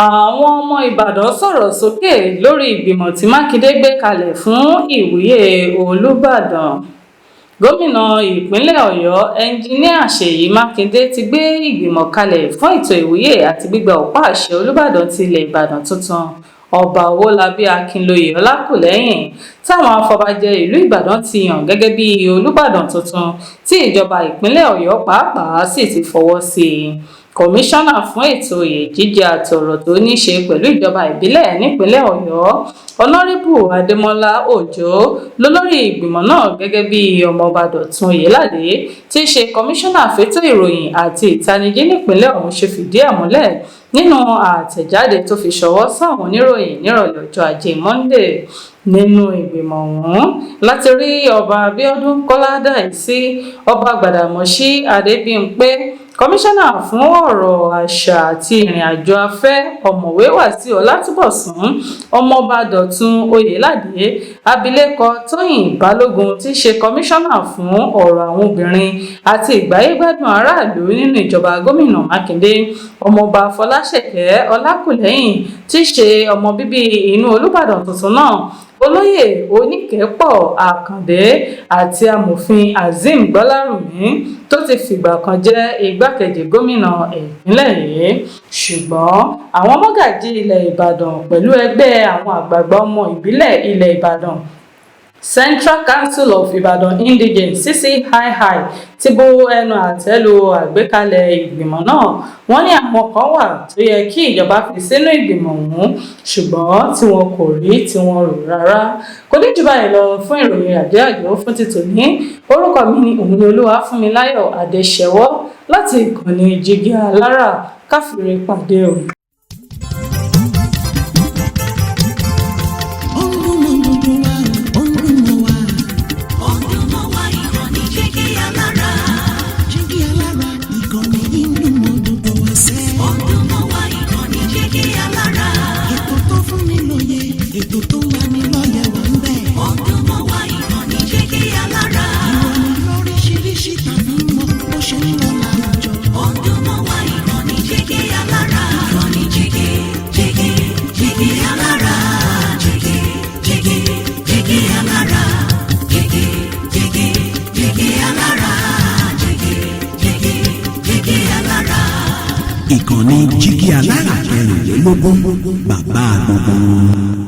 Àwọn ọmọ Ìbàdàn sọ̀rọ̀ sókè lórí ìgbìmọ̀ tí Mákindé gbé kalẹ̀ fún ìwúyẹ́ Olùbàdàn. Gómìnà ìpínlẹ̀ Ọ̀yọ́, Ẹnjiníà Ṣèyí Mákindé, ti gbé ìgbìmọ̀ kalẹ̀ fún ètò ìwúyè àti gbígba ọ̀pá àṣẹ Olùbàdàn ti ilẹ̀ Ìbàdàn tuntun, Ọba Owólabí Akínlóye Ọlákúlẹ́hìn, táwọn afọbajẹ ìlú Ìbàdàn ti yàn gẹ́gẹ́ bí Olùbàdàn tuntun, tí ìjọba ìpínlẹ̀ Ọ̀yọ́ pàápàá sì ti fọwọ́ sí i. Kọmíṣánná fún ètò oyè jíjẹ àtọ̀rọ̀ tó ní ṣe pẹ̀lú ìjọba ìbílẹ̀ nípìnlẹ̀ Ọ̀yọ́, Ọ̀nàrẹ́bù Adémọlá Òjó, lólórí ìgbìmọ̀ náà, gẹ́gẹ́ bí Ọmọọba Dọ̀tun Oyèládé, tí í ṣe kọmíṣánná fẹ̀tọ́ ìròyìn àti ìtanijí nípìnlẹ̀ ọ̀hún, ṣe fìdí ẹ̀ múlẹ̀ nínú àtẹ̀jáde tó fi ṣọwọ́ sáwọn oníròyìn nírọ̀lẹ́ ọjọ́ Ajé Monde. Nínú ìgbìmọ̀ ọ̀hún láti rí Ọba Abiodun Kọ́ládàísí, Ọba Gbàdàmọ́sí Adébímpé, kọmíṣánná fún ọ̀rọ̀ àṣà àti ìrìnàjò afẹ́, Ọ̀mọ̀wé Wàsíù Ọlátúnbọ̀sún, Ọmọọba Dọ̀tun Oyèládé, Abilékọ Tóyìn Balógun, tí í ṣe kọmíṣánná fún ọ̀rọ̀ àwọn obìnrin àti ìgbáyégbádùn aráàlú nínú ìjọba Gómìnà Mákindé, Ọmọọba Fọláṣẹ̀kẹ́ Ọlákùlẹ́hìn, tí í ṣe ọmọ bíbí inú Olùbàdàn tuntun náà, Olóyè Oníkẹ́pọ̀ Àkàndé, àti Amòfin Azeem Gbọ́lárùmí, tó ti fìgbà kan jẹ́ igbákejì gómìnà ìpínlẹ̀ yìí. Ṣùgbọ́n àwọn mọ́gàjí ilẹ̀ Ìbàdàn pẹ̀lú ẹgbẹ́ àwọn àgbààgbà ọmọ ìbílẹ̀ ilẹ̀ Ìbàdàn, Central Council of Ibadan Indigenes, CCII, ti bu ẹnu àtẹ́ lu àgbékalẹ̀ ìgbìmọ̀ náà. Wọ́n ní àwọn kan wà tó yẹ kí ìjọba fi sínú ìgbìmọ̀ ọ̀hún, ṣùgbọ́n tí wọn kò rí tiwọn rò rárá. Kò ní jù báyìí lọ fún ìròyìn àjẹ́àjò fún ti tòní. Orúkọ mi ni òun ni Olúwafúnmiláyọ̀ Adéṣẹwọ́ láti ìkànnì Jígí Alára. Káfíńrè pàdé o. Ó ń dún mọ́ gbogbo wa, ó ń dún mọ́ wa. Ó ń dún mọ́ wa, ìkànnì Jígí Alára. Jígí Alára, ìkànnì yìí ń dún mọ́ gbogbo wa sẹ́. Ó ń dún mọ́ wa, ìkànnì Jígí Alára. Ètò tó fún ni lóye, ètò tó ń lani lọ́yẹ̀ wà ń bẹ̀. Ó ń dún mọ́ wa, ìkànnì Jígí Alára. Ìròyìn lóríṣiríṣi tàbí mọ́ bó ṣe ń lọ láwùjọ. Ó ń dún mọ́ wa, ìkànnì Jígí Alára. Ìkànnì Jígí, Jígí, Jígí Alára. Jígí, Jígí, Jígí Alára. Jígí, Jígí, Jígí Alára. Jígí, Jígí, Jígí Alára. Ìkànnì Jígí Alára 24, bàbá gbogbo wọn.